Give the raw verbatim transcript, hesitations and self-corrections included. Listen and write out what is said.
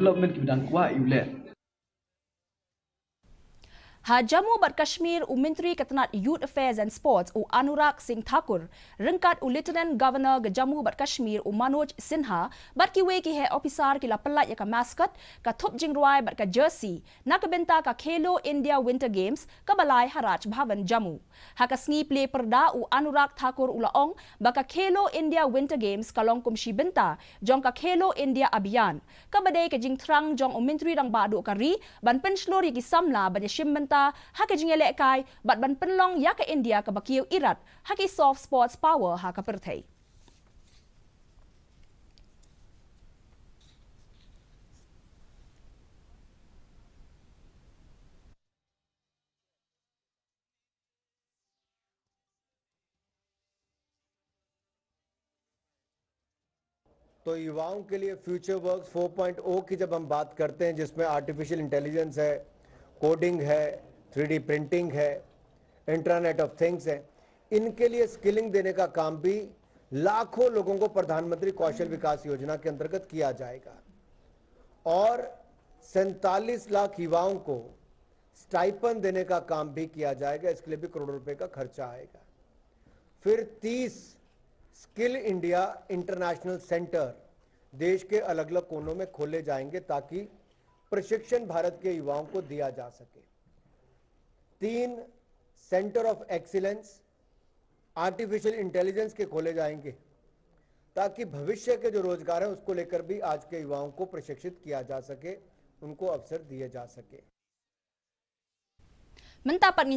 development ki ba dang kwah ïa u leh. Ha Jammu bad Kashmir, u Myntri ka tnat Youth Affairs and Sports, u Anurag Singh Thakur, ryngkat u Lieutenant Governor ka Jammu bad Kashmir, u Manoj Sinha, bad kiwei ki heh ophisar ki la pyllait ïa ka mascot, ka thup jingrwai bad ka jersey na ka bynta ka Khelo India Winter Games kaba lai ha Raj Bhavan Jammu. Ha ka sngi plie pyrda, u Anurag Thakur u la ong ba ka Khelo India Winter Games ka long kum shi bynta jong ka Khelo India Abhiyan, kaba dei ka jingthrang jong u Myntri Rangbah Duh ka ri ban pynshlur ïa ki samla ban ïashim bynta ha ka jingïalehkai bad ban pynlong ïa ka India kaba kiew irat ha ki soft sports power ha ka pyrthei. तो युवाओं के लिए future works four point O की जब हम बात करते हैं, जिसमें आर्टिफिशियल इंटेलिजेंस है, कोडिंग है, थ्री डी प्रिंटिंग है, इंटरनेट ऑफ थिंग्स है, इनके लिए स्किलिंग देने का काम भी लाखों लोगं को प्रधानमंत्री कौशल विकास योजना के अंतर्गत किया जाएगा और सैंतालीस लाख युवाओं को स्टाइपंड देने का काम भी किया जाएगा। इसके लिए भी करोड़ों रुपए का खर्चा आएगा। फिर तीस स्किल इंडिया इंटरनेशनल सेंटर देश के अलग अलग कोनों में खोले जाएंगे ताकि प्रशिक्षण भारत के युवाओं को दिया जा सके। तीन centre of excellence artificial intelligence के खोले जाएंगे ताकि भविष्य के जो रोजगार हैं उसको लेकर भी आज के युवाओं को प्रशिक्षित किया जा सके, उनको अवसर दिए जा सके। Mynta pat ngi